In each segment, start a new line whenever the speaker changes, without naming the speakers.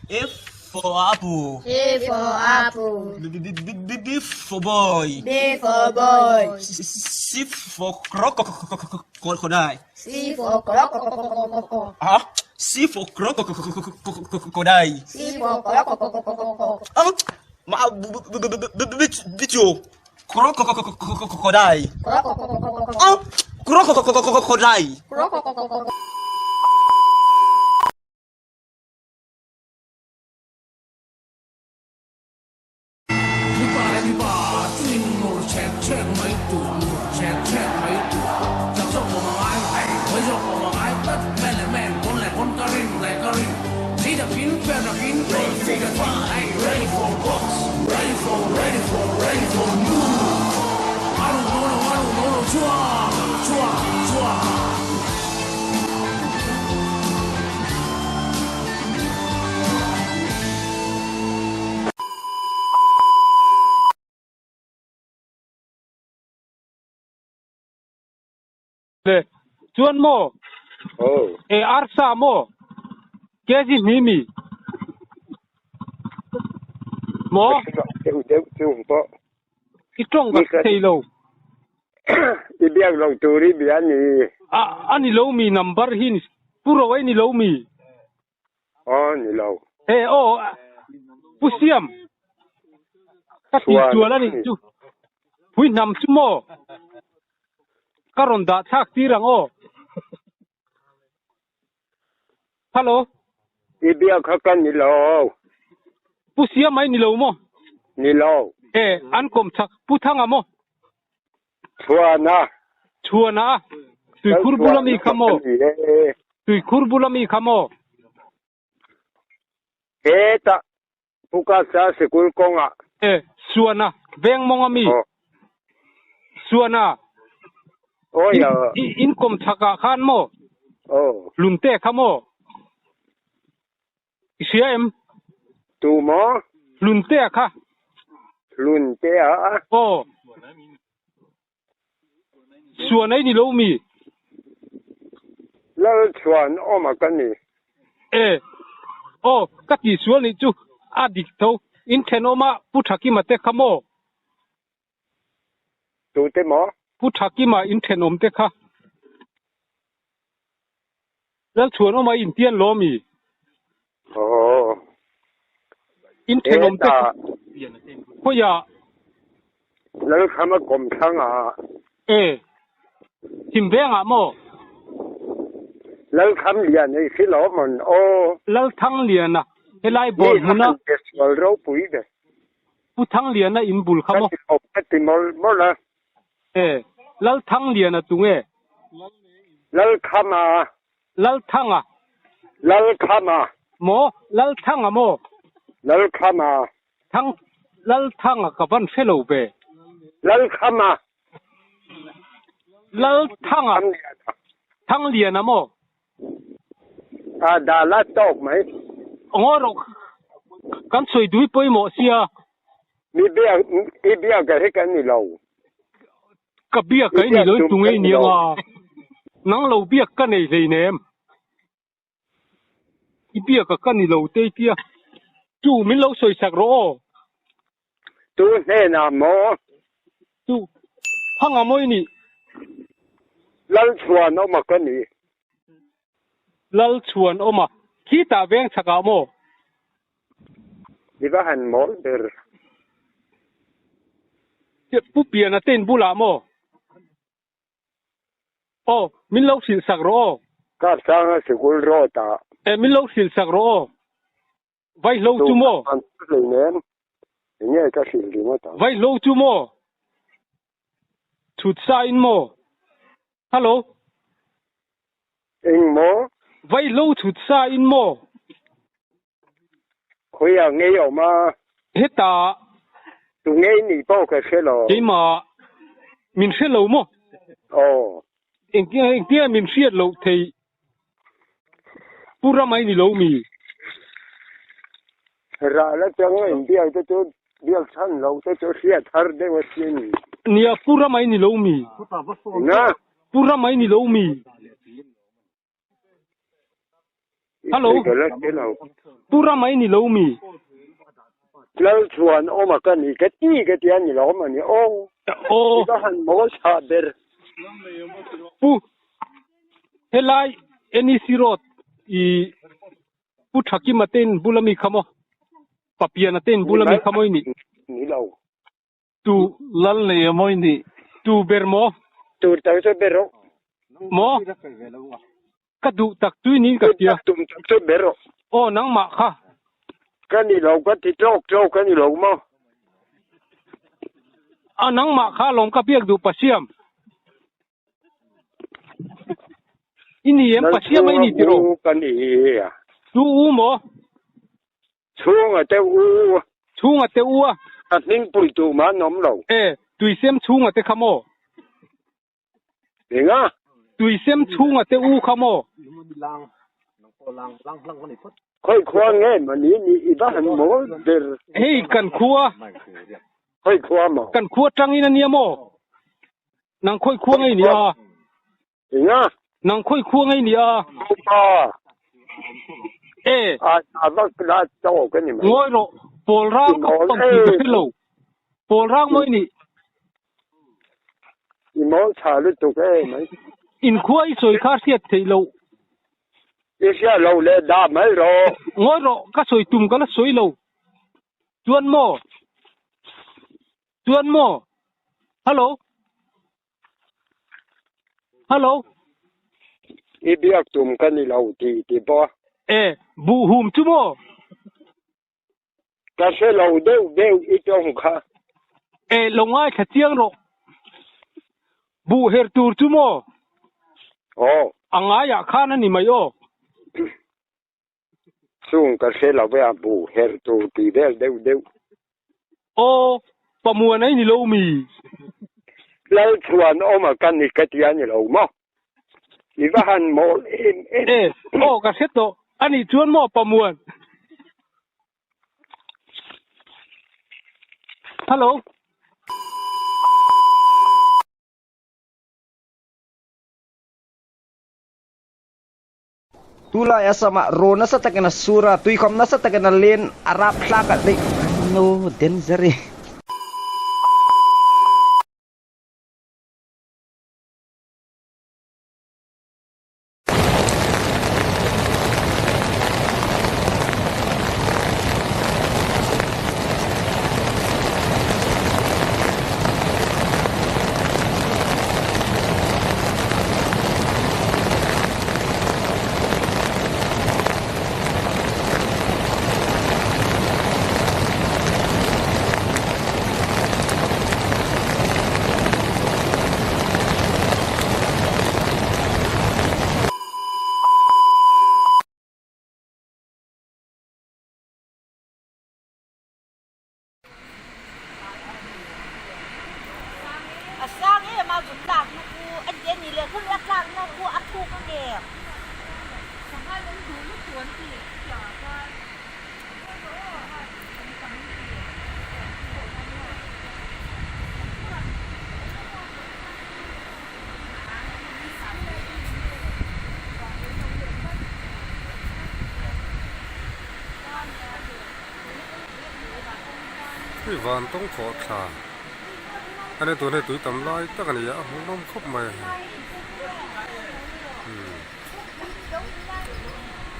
A for apple.
A for apple.
B, B, B, B, B for boy.
B for boy.
C, C for crocodile.
C for crocodile.
Ah, C for crocodile.
C for crocodile.
Ah, ma, b, b, b, b, b, b, b, crocodile. Ah, crocodile.
Crocodile.
Mipa leh mipa chu in nur chhet chhet mai tur, nur chhet chhet mai tur. Chak zawk awm a ngai, hawi zawk awm a ngai tlat. Man leh man, pawn leh pawn, ka rin leh ka rin. Thei takin, fair takin, ready for fight, ready for box, ready for, ready for, ready for move. A duh no lo, a duh no lo, chhuak, chhuak, chhuak.
Le chuan maw?
Oh.
E arsa maw? Kg hnih mi? Maw?
Deuh deuh chung pawh.
I tawng ka thei lo.
I biak lo tur i bia ni.
A ani lo mi number hi ni pu ro ai ni lo mi.
Aw ni lo.
E aw pu siam ka ti sual ani chu pui hnam chu maw ka rawn dah thlak tir ang aw. Hello.
I biak kha ka ni lo.
Pu Siam ai ni lo maw?
Ni lo.
E, an kawm chak Pu Thanga maw?
Chhuana.
Chhuana a. Tuikhur bula mi kha maw? Tuikhur bula mi kha maw?
Hetah Pu Kasa sikul kawngah.
E, Suana, veng mawng a mi? Suana, in kawm chhakah khan maw? Lunte kha maw? I hria em?
Tu maw?
Lunte kha.
Lunte a?
Aw. Suan ei ni lo mi?
Lal chuan awm a ka ni.
E. Aw, ka tih sual nih chu a dik tho. In thenawma Pu Thakima te kha maw?
Tute maw?
Pu Thakima in thenawm te kha. Lal chuan awm a intian lo ami?
Aw.
In thenawm te kha khawiah?
Lal kham a kawm thlang a.
E. Thim vengah maw?
Lal kham lian ei si lo mawn aw.
Lal Thang Liana helai bawr hmuna.
Mi a han sual ropui ve.
Pu Thang Liana in bul kha maw?
Ka ti lo, ka ti mawlh mawlh a.
E, Lalthangliana tu nge?
Lalkhama.
Lalthanga.
Lalkhama.
Maw? Lalthanga maw?
Lalkhama.
Thang, Lalthanga ka van hre lo ve.
Lalkhama.
Lalthanga. Thangliana maw?
A dah la tawk mai.
Ngaw rawh kan sawi dui pawimawh sia.
Mi biak i biak ka hi ka ni lo.
Ka biak ka i ni lo tu ngei ni anga. Nang lo biak ka nei hlei nem. I biak ka ni lo te tia. Tu min lo sawi sak rawh aw.
Tu hnenah maw?
Tu Thanga maw i nih?
Lalchhuanawma ka ni.
Lalchhuanawma, khitah veng chhakah maw?
I va han mawl ber.
Pu Piana te in bulah maw? Aw, min lo hrilh sak rawh aw.
Kapsanga sikul road ah.
E, min lo hrilh sak rawh aw. Vaihlo chu maw?
Enge ka hrilh ringawt ang.
Vaihlo chu maw? Chhut sa in maw? Hello.
Eng maw?
Vaihlo chhut sa in maw?
Khawiah ngei awm a?
Hetah.
Tu ngei nih pawh ka hre lo.
Keimah min hre lo maw?
Aw.
Engtia min hriat loh theih? Pu Ram ai ni lo mi?
Rah la chang a inbiak te chu biak chhan lo te chu hriat har deuh asin.
Nia Pu Ram ai ni lo mi?
Enga?
Pu Ram ai ni lo mi? Hello.
Ka la hre lo.
Pu Rama i ni lo mi?
Lalchhuan awma ka ni ka ti ka tia ni lo awm a ni aw.
Aw.
I va han mawl chhah ber.
Pu helai NEC road i Pu Thakima te in bula mi kha maw? Papiana te in bula mi kha maw i nih?
Ni lo.
Tu
lal nei a maw i nih?
Tu ber maw?
Tu tak chu ber rawh.
Maw? Ka duh tak chu i niin ka hria.
Tum tak chu ber rawh.
Aw nangmah kha.
Ka ni lo ka ti tawk tawk a ni lo maw?
A nangmah kha lawm ka biak duh Pasiam. I ni em Pasiam a i ni tiraw?
Ka ni a.
Tu u maw?
Chhunga te u.
Chhunga te u a.
A hming pui tu mah an awm lo.
E, tuisem chhunga te kha maw?
Enga?
Tuisem chhunga te u kha maw?
Khawi khua nge mah ni ni i va han mawl ber.
Hei kan khua.
Khawi khua maw?
Kan khua tangin a nia maw? Nang khawi khua ngei ni a?
Enga?
Nang khawi khua ngei ni a?
Upa.
E.
A a vak la tawk a ni mai.
Ngawi rawh, pawl rang ka pawm tih ka hre lo. Pawl rang mawi ni.
I mawl tha lutuk e mai.
In khua i sawi kha hriat theih loh.
I hriat loh leh dah mai rawh.
Ngawi rawh, ka sawi tum ka la sawi lo. Chuan maw? Chuan maw? Hello? Hello?
I biak tum ka ni lo tih ti bawk a.
E, buh hum chu maw?
Ka hre lo deuh deuh i tawng kha.
E, lo ngaithla chiang rawh. Buh her tur chu maw?
Aw.
A ngaiah khan a ni mai aw.
Chung ka hre lo ve a, buh her tur tih vel deuh deuh.
Aw, pamuan ai ni lo mi?
Lalchhuan awm a ka ni ka ti a ni lo maw? I va han mawl em em.
E, aw ka hre tawh. A nih chuan maw pamuan? Hello.
Tulai a sama ro nasa takin a sur a, tuikhawm nasa takin a len a rap hlak a tih. No danger e.
A sang em a zut tlakna khu a ti a nih leh khawlh a tlakna khu a thuk a ngem. Sanghal an duh lutuk an ti
Hei van tawng khawh thla a ni tun hei tui tam lai tak a ni a a hmuhnawm khawp mai a hei umm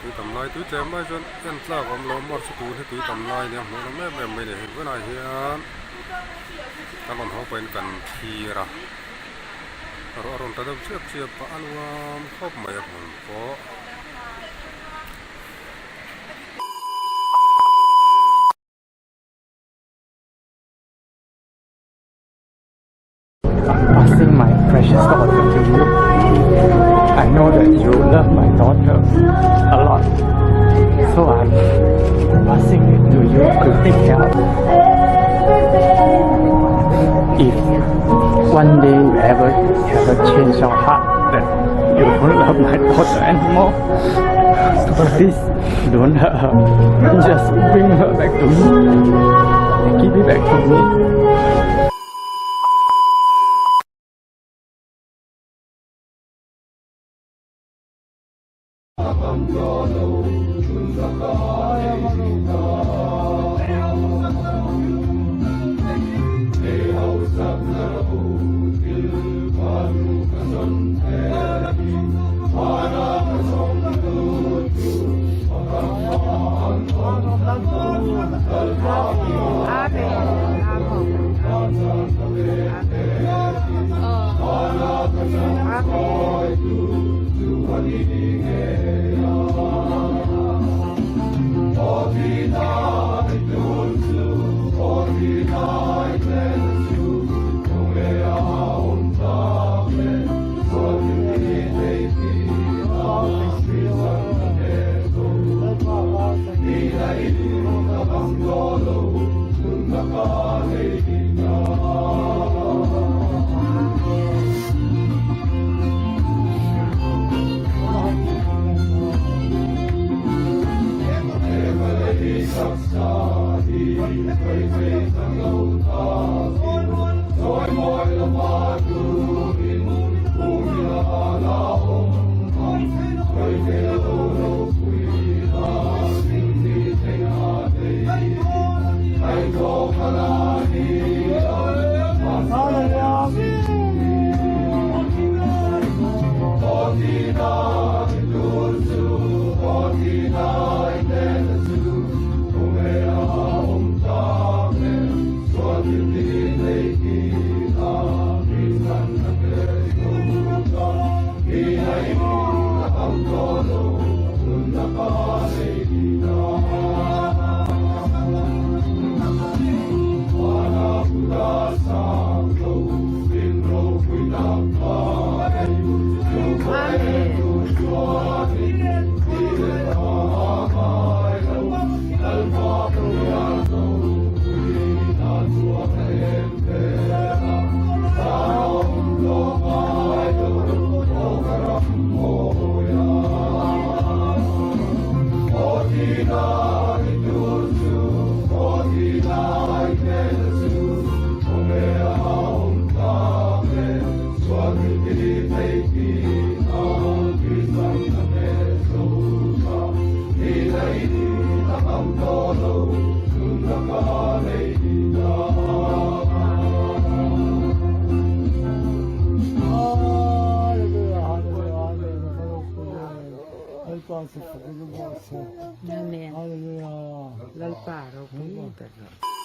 tui tam lai tui tlem lai chuan en tlak a awm lo a mar chu tun hi tui tam lai a nia hmuhnawm em em mai a ni hei hunah hian kan rawn haw pahin kan thlir a a rawn ta deuh chiap chiap a a nuam khawp mai a hmun pawh.
I'm passing my precious daughter to you. I know that you love my daughter a lot. So I'm passing it to you to take care of. If one day you ever have a change of heart that you don't love my daughter anymore, please don't hurt her. Just bring her back to me. Give it back to me.
Amen. Lalpa ropui ber rawh.